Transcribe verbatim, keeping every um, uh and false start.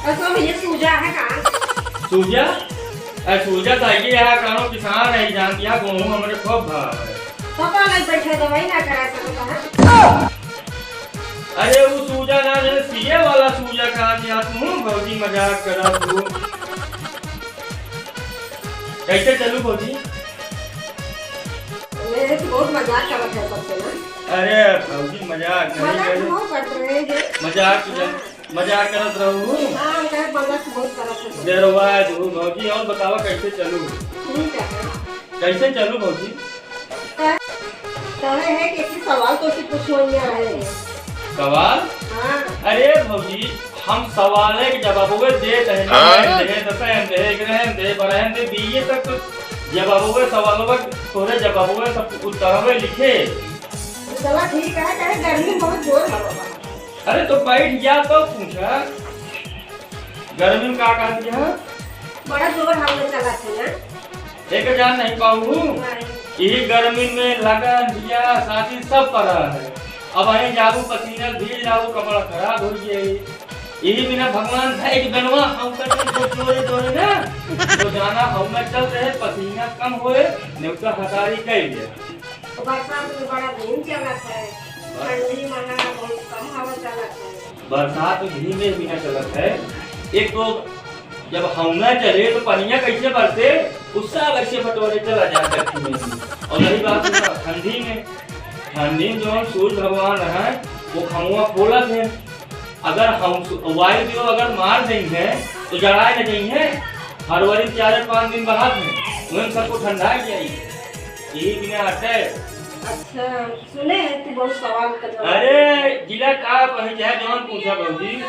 असो भैया सूजा है का? सूजा? अरे सूजा तो है कि यहाँ कौनो किसान है, जानती है, गेहूँ हमरे खूब भाव है। पता नहीं, बैठे दवाई ना करा सकता है। अरे वो सूजा ना, जैसे सीए वाला सूजा कहा कि आप मुँह भौजी मजाक करा तू। कैसे चलू भौजी? ये तो बहुत मजाक करत है सबसे ना। अरे भौजी मजाक नहीं मजाक करे। हम करत रहे हैं। मजाक हाँ। मजाक करत रहू। हाँ, हम कहे मजाक बहुत करत है। डेरवा दू भौजी, और बतावा कैसे चलू? ठीक है। कैसे चलू भौजी? कहे, कहे है कि एक सवाल तो से पूछो यहाँ है। सवाल? हाँ। अरे भौजी, हम सवाले के जवाबवे देत है, हाँ? नहाए दे, दसैन दे, ग्रहण दे, बरहन दे, बीए तक तो जवाबवे सवालवे, तोरे जवाबवे सब उत्तरवे लिखे। चला ठीक है, कहे गर्मी बहुत जोर हवा बा। अरे तो बैठ जा तो पूछा, गर्मी में का कहत है? बड़ा जोर हवा चलत है ना। एक जान नहीं पाऊ। नहीं। यही गर्मी में लगन, बियाह, शादी सब पड़ा है। अब अहीं जाबू पसीना भीज जाबू, कपड़ा खराब हो जाए। यही बिना भगवान है कि बनवा हम कर जोरे जोरे ना। तो जाना हम में चल रहे, पसीना कम होए, नेवता हतारी कह लिया। तो बरसात में बड़ा धीम चलत है, ठंडी महीना बहुत कम हवा चलत है। बरसात में धीमे बिना चलत है। एक तो जब हौना चले तो पनिया कैसे बरसे, उससे वैसे बटोरे चला जाए गर्मी में। और रही बात ठंडी में, ठंडी में जौन सूर्य भगवान है, वो खमुआ खोलत है। अगर हम सु-, वायु देव अगर मार देंगे तो जड़ाए न जाइए। फरवरी में चार पाँच दिन बहात है, वहीं सबको ठंडा ही जाइए। यही बिना हटे। अच्छा, सुने हैं तू बहुत सवाल का जवाब। अरे, जिला का कहीं चाहे जौन पूछा भौजी।